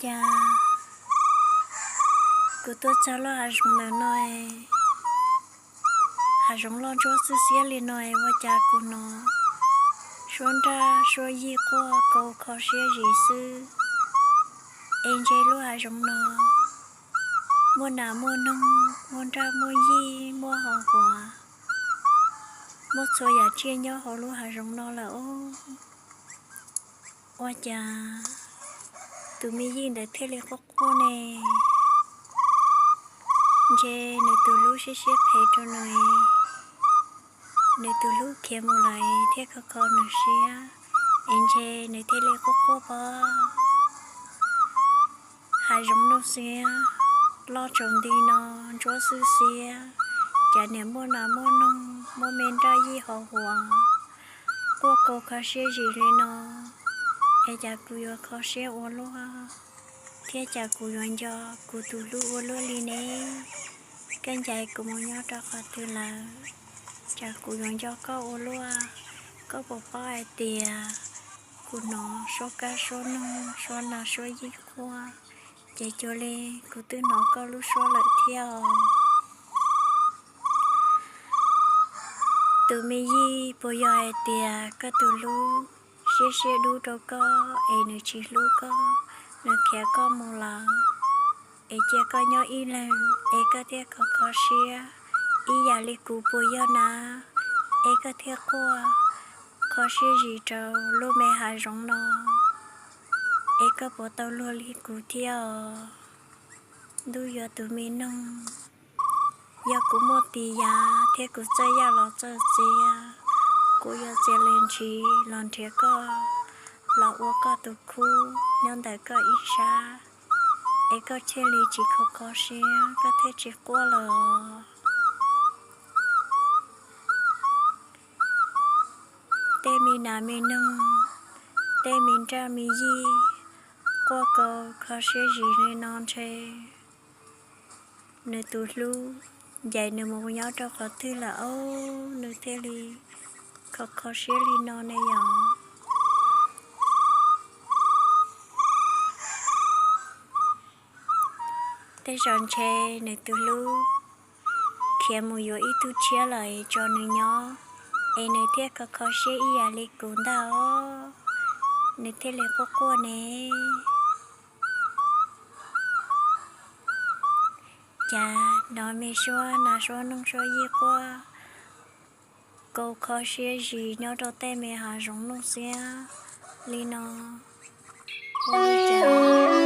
Cas kuv tuaj txog lub hav zoov ntawm no, hav zoov loj ntsuab xwb xiab li no, ua cas kuv hnov suab nraj suab yij quaj kau kho siab zim xwb. Es ntshe lub hav zoov no muaj nas muaj noog, muaj nraj muaj yij, muaj hau huav, muaj txhua yam tsiaj nyob hauv lub hav zoov no lawm os. Ua cas tus me yij ntawd thiaj li quaj quaj ne? Ntshe nws tus hlub siab siab phem rau nws, nws tus hlub khiav mus lawm thiab kho kho nws siab, es ntshe nws thiaj li quaj quaj pob. Hav zoov nuj xiab loj tsaus nti no, ntsuab xwb xiab, cas niam muaj nas muaj noog, muaj me nraj yij hau huav, quaj kau kho siab zim li no, es cas kuv yuav kho siab ua luaj, thiab cas kuv yuav nco kuv tus hlub ua luaj li ne? Koj ncaim kuv mus nyob rau qhov twg lawm? Cas kuv yuav nco koj ua luaj? Koj puas paub hais tias kuv hnov suab kab suab noog, suab nas suab yij quaj, ces cuag li kuv twb hnov koj lub suab lawm thiab os. Tus me yij, puas yog hais tias koj tus hlub siab siab dub rau koj es nws tsis hlub koj, nws khiav koj mus lawm, es cia koj nyob ib leeg es koj thiaj kho kho siab ib yam li kuv puas yog na? Es koj thiaj quaj kho siab zim rau lub me hav zoov no, es koj puas tau luag li kuv thiab os? Ntuj yuav tus me noog, yog kuv muaj tis yav thiab kuv txawj yaj los txawj txiav, kuv yuav txiav li ntsis los nrhiav koj, los ua koj tus khub nyob ntawm koj ib sab, es koj thiaj li tsis kho kho siab, koj thiaj tsis quaj lawm. Tej me nas me noog, tej me nraj me yij quaj kau kho siab zim li no ntshe nws tus hlub ncaim nws mus nyob rau qhov twg lawm os, nws thiaj li kho kho siab li no ne yom. Tej zaum ntshe nws tus hlub khiav mus yuav ib tug tshiab lawm tso nws nyob, es nws thiaj kho kho siab ib yam li kuv ntag os, nws thiaj li quaj quaj ne. Cas hnov me suab nas suab noog suab yij quaj kau kho siab zis nyob rau tej me hav zoov nuj xiab li no, ua li cas